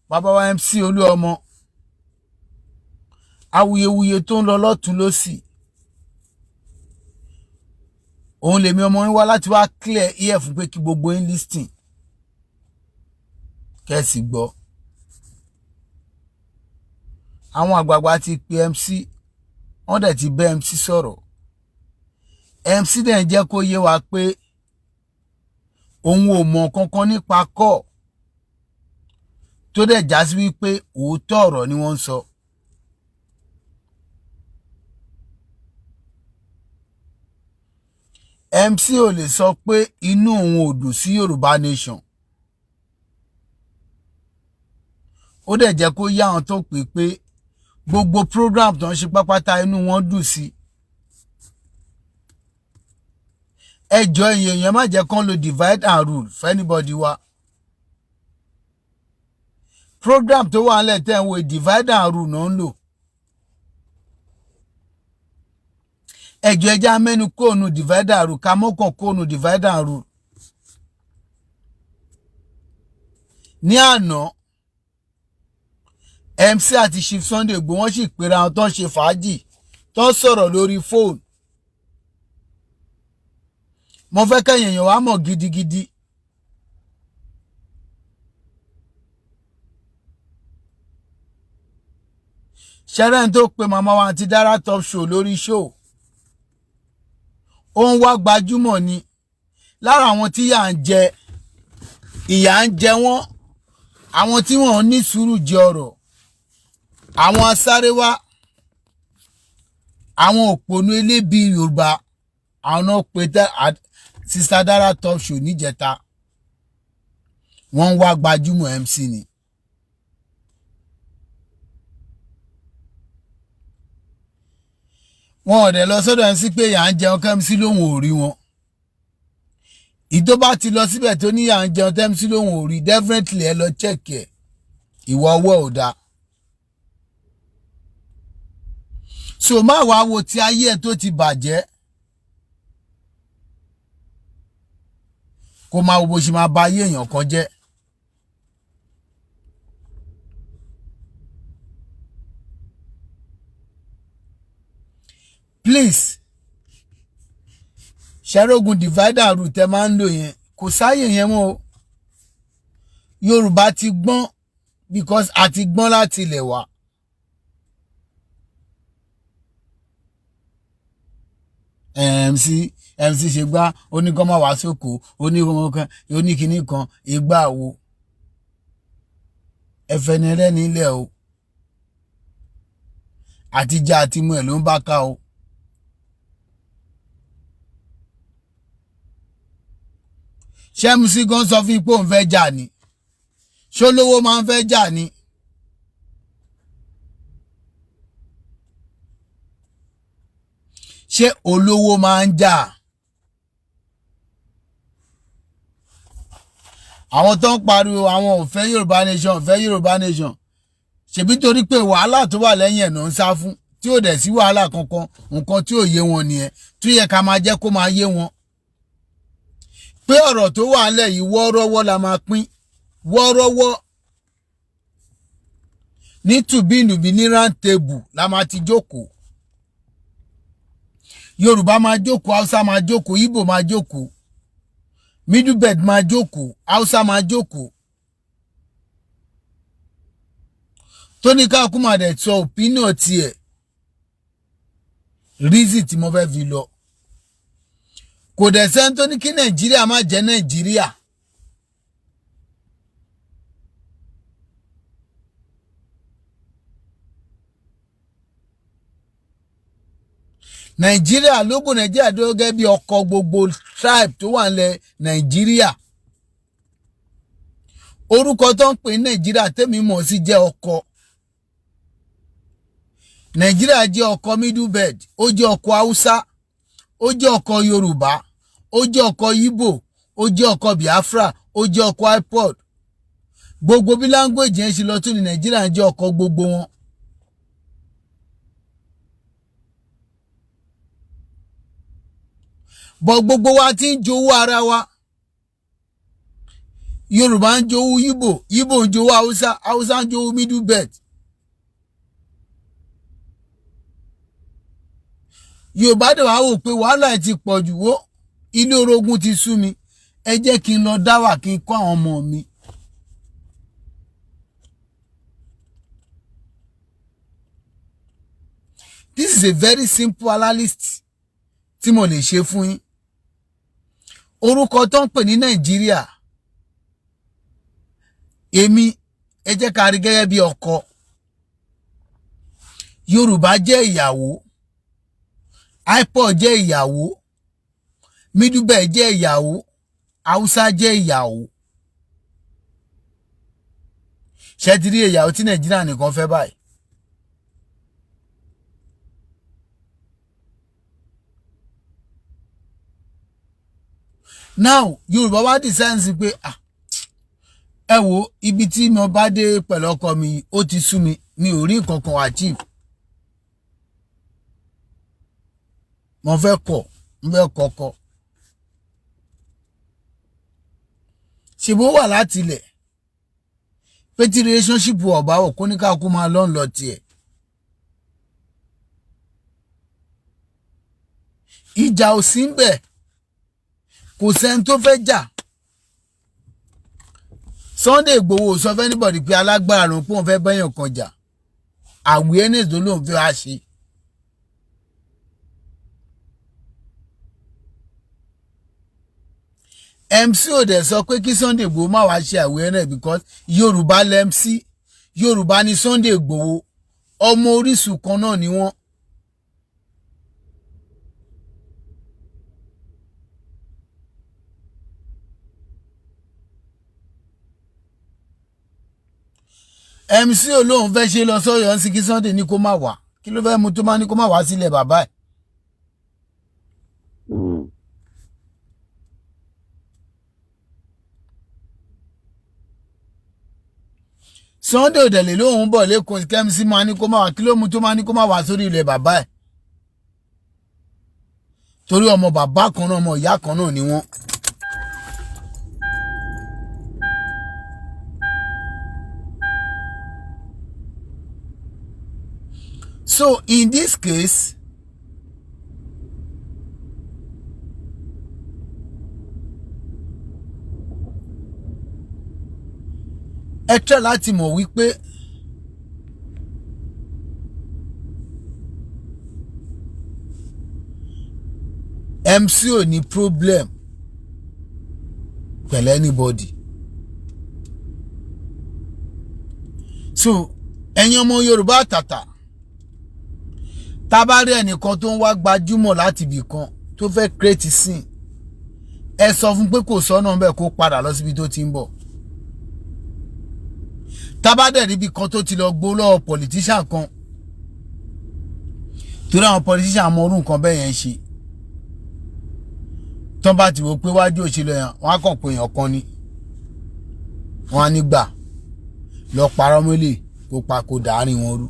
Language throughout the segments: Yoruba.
Bàbá wa MC Olúọmọ, awuyewuye tó ń lọ lọ́tún lọ́sì, òun lèmi ọmọ yín wá láti wá clear ear fún pé kí gbogbo yín listen, kẹ́sì gbọ́. Àwọn àgbààgbà ti pe MC, wọ́n dẹ̀ ti bẹ́ MC sọ̀rọ̀. MC dẹ̀ ń jẹ́ kó yé wa pé òun ò mọ̀ kankan nípa kọ́ tó dẹ̀ já sí wípé òótọ́ ọ̀rọ̀ ni wọ́n ń sọ. MC ò lè sọ pé inú òun ò dùn sí Yorùbá Nation. Ó dẹ̀ jẹ́ kó yá àwọn tó pè pé gbogbo program tó ń ṣe pápátá, inú wọn dùn sí. Ẹ jọ, èèyàn má jẹ́ kán lo divide and rule for anybody wa. Program tó wà nílẹ̀ tẹ́ ń wo, divide and rule náà ń lò. Ẹ jọ, ẹ já mẹ́nu kóònù divide and rule, ká mọ́kàn kóònù divide and rule. Ní àná, MC àti Chief Sunday Igboho, wọ́n sì pera àwọn tó ń ṣe fàájì, tó ń sọ̀rọ̀ lórí fóònù. Mo fẹ́ kẹ́yìn èèyàn wá mọ̀ gidigidi. Ṣẹ́rẹ́ tó pe màmá wa àti Dara Top Show lórí show, ó ń wá gbajúmọ̀ ni. Lára àwọn tí ìyà ń jẹ, ìyà ń jẹ wọ́n, àwọn tí wọ́n ní sùúrù jẹ ọ̀rọ̀, àwọn asáré wá, àwọn òpònú elébi Yorùbá, àwọn náà pe Sister Dara Top Show níjẹta. Wọ́n ń wá gbajúmọ̀ MC ni. Wọn ò dẹ̀ lọ sọ́dọ̀ MC pé ìyà ń jẹun kẹ́ MC lóhùn ò rí wọn. Ìtó bá ti lọ síbẹ̀ tó ní ìyà ń jẹun tẹ́ MC lóhùn ò rí, definitely ẹ lọ check ẹ̀, ìwà ọwọ́ ò dáa. So má wàá wo ti ayé ẹ tó ti bàjẹ́, kó máa wo bó ṣe máa ba ayé èèyàn kan jẹ́. Please, ṣẹ́rógun divider rule tẹ́ máa ń lò yẹn, kò sáyè yẹn mọ́ o. Yorùbá ti gbọ́n, because a ti gbọ́n láti ilẹ̀ wá. MC MC ṣe gbá oníkan máa wá sóko, oníkan oníkinní kan ìgbà wo ẹfẹni ẹlẹ́ni ilẹ̀ o, àtijọ́ àti mú ẹ̀ ló ń bá ká o. Ṣé MC gan sọ fún yín pé òun fẹ́ jà ni? Ṣó lówó máa ń fẹ́ jà ni? Ṣé olówó máa ń jà? Àwọn tó ń pariwo àwọn ò fẹ́ Yorùbá Nation, ò fẹ́ Yorùbá Nation, ṣèbí torí pé wàhálà tó wà lẹ́yìn ẹ̀ náà ń sá fún, tí ò dẹ̀ sí wàhálà kankan. Nǹkan tí ò yé wọn nìyẹn, tó yẹ ká máa jẹ́ kó máa yé wọn pé ọ̀rọ̀ tó wà ńlẹ̀ yìí, wọ́ọ́rọ́wọ́ la máa pín, wọ́ọ́rọ́wọ́, ní tùbínùbí, ní round table la máa ti jókòó. Yorùbá máa jókòó, Haúsá máa jókòó, Ìgbò máa jókòó, Middle Belt máa jókòó, Haúsá máa jókòó, tóní káàkú máa dẹ̀ sọ opinion tiẹ̀. Reason tí mo fẹ́ fi lọ, kò dẹ̀ sẹ́ni tó ní kí Nàìjíríà má jẹ́ Nàìjíríà. Nàìjíríà, lógo Nàìjíríà dúró gẹ́gẹ́ bí ọkọ̀ gbogbo tribe tó wà nílẹ̀ Nàìjíríà. Orúkọ tó ń pè ní Nàìjíríà tẹ́mi mọ̀ sí jẹ́ ọkọ̀. Nàìjíríà jẹ́ ọkọ̀ Middle Belt, ó jẹ́ ọkọ̀ Haúsá, ó jẹ́ ọkọ̀ Yorùbá, ó jẹ́ ọkọ̀ Ìgbò, ó jẹ́ ọkọ̀ Biafra, ó jẹ́ ọkọ̀ IPOB. Gbogbo bí language yẹn ṣe lọ tún ní Nàìjíríà jẹ́ ọkọ̀ gbogbo wọn. But gbogbo wa ti ń jowú ara wa. Yorùbá ń jowú Yíbò, Yíbò ń jowú Haúsá, Haúsá ń jowú Middle Belt. Yorùbá dẹ̀ wá wò pé wàhálà ẹ̀ ti pọ̀ jù, wó ilé orogún ti sú mi, ẹ jẹ́ kí n lọ dá wà, kí n kọ́ àwọn ọmọ mi. This is a very simple analyst tí mo lè ṣe fún yín. Orúkọ tó ń pè ní Nàìjíríà, èmi, ẹ jẹ́ ká rí gẹ́gẹ́ bí ọkọ. Yorùbá jẹ́ ìyàwó, IPOB jẹ́ ìyàwó, Middle Belt jẹ́ ìyàwó, Haúsá jẹ́ ìyàwó. Ṣé ti rí ìyàwó tí Nàìjíríà nìkan fẹ́ báyìí? Now Yorùbá wá decide sí pé, ah, ẹ wo ibi tí mo bá dé pẹ̀lú ọkọ mi, ó ti sú mi, mi ò rí nǹkan kan achieve. Mo fẹ́ kọ̀, mo fẹ́ kọ́kọ́. Ṣèbó wà láti ilẹ̀ pé tí relationship ọ̀bá wọ̀, kó ní ká kú máa lọ́n lọ tiẹ̀. Ìjà ò sí ń bẹ̀, kò sẹ́ni tó fẹ́ jà. Sunday Igboho sọ fún anybody pé alágbára lòun, pé òun fẹ́ bẹ́yàn kan jà. Awareness ló lóun fẹ́ wá ṣe. MC ò dẹ̀ sọ pé kí Sunday Igboho má wá ṣe awareness, because Yorùbá lẹ́ MC, Yorùbá ni Sunday Igboho, ọmọ orísun kan náà ni wọ́n. MC olóhùn fẹ́ ṣe lọ sọ́yọ́ ń sí kí Sunday ní kó má wá. Kí ló fẹ́ mú tó má ní kó má wá sílẹ̀ bàbá ẹ̀? Sunday òdẹ̀lẹ̀ lóhùn bọ̀ lẹ́kọ̀ọ́, kí MC máa ní kó má wá. Kí ló mú tó má ní kó má wá sórí ilẹ̀ bàbá ẹ̀? Torí ọmọ bàbá kan náà, ọmọ ìyá kan náà ni wọ́n. So in this case, ẹ try láti mọ̀ wípé MC ò ní problem pẹ̀lú anybody. So ẹ̀yin ọmọ Yorùbá àtàtà, tá bá rí ẹnìkan tó ń wá gbajúmọ̀ láti ibì kan, tó fẹ́ create scene, ẹ sọ fún pé kò sọ́nà bẹ́ẹ̀, kó padà lọ síbi tó ti ń bọ̀. Tá bá dẹ̀ níbi kan tó ti lọ gbó lọ́wọ́ politician kan, torí àwọn politician mọ orú nǹkan bẹ́ẹ̀ yẹn ń ṣe, tán bá ti wò pé wájú òṣèlú yẹn, wọ́n á kàn pé èèyàn kan ni wọ́n á nígbà lọ parọ́ mọ́lẹ̀, kó pa kó dàárín wọn rú.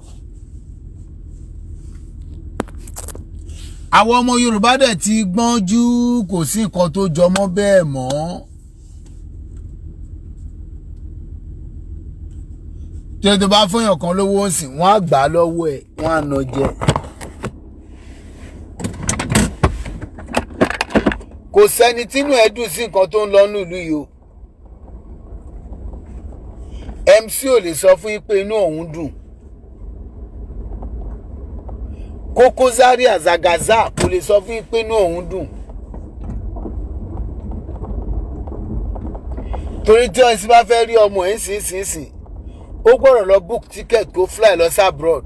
Àwọn ọmọ Yorùbá dẹ̀ ti gbọ́n jù, kò sí nǹkan tó jọmọ́ bẹ́ẹ̀ mọ́. Tí o tó bá fún èèyàn kan lówó ń sìn, wọ́n á gbà á lọ́wọ́ ẹ̀, wọ́n á nà jẹ. Kò sẹ́ni tínú ẹ̀ dùn sí nǹkan tó ń lọ nílùú yìí o. MC ò lè sọ fún yín pé inú òun dùn. Koko Zaria Zagaza kò lè sọ fún yín pé inú òun dùn, torí tí MC bá fẹ́ rí ọmọ ẹ̀ ń sìn sìn sìn, ó gbọ́dọ̀ lọ book ticket, kó fly lọ sí abroad.